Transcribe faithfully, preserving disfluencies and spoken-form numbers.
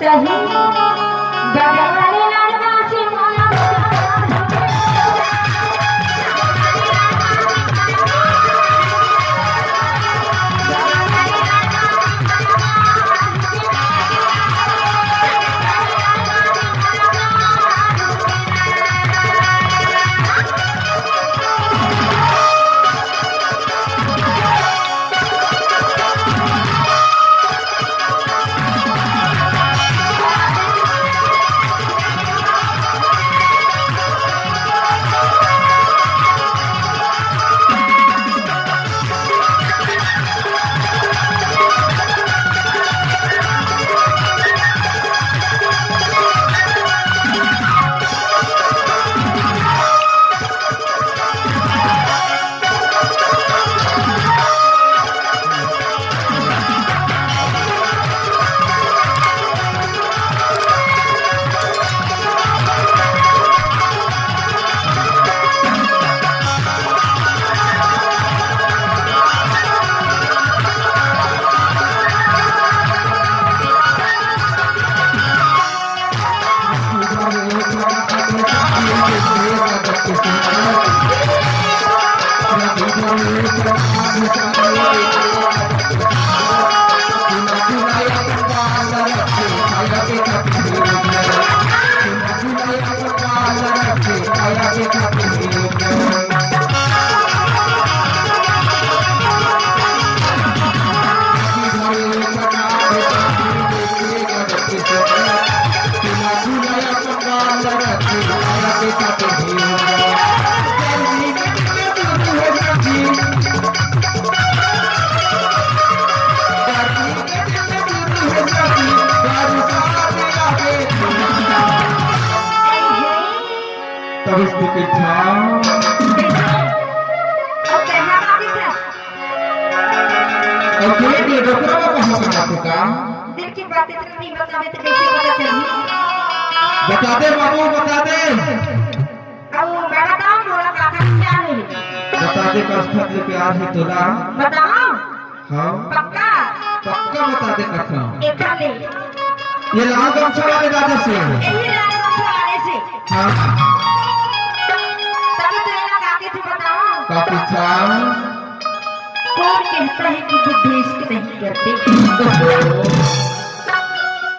सही। बगल वाले लड़वा से मोला तब इसको के था। अब कहना बाकी था। अब कोई नहीं, डोकरा में कहाँ कहाँ को का? दिल की बातें तो नहीं बतावे तो कैसे पता चली? बता दे बाबू, बता दे। अब मैं बताऊं, मोला काका क्या है? बता दे, कस खत ले प्यार है तोला। बताऊं? हाँ। पक्का? पक्का बता दे कका। एकर ले। ये लाल गमछा वाले दादा से। यही लाल गमछा वाले से। हाँ। तब तो ये लगा के तू बताओ। का पूछा? कौन कहता है कि बुद्धि इश्क नहीं करते? ओहो।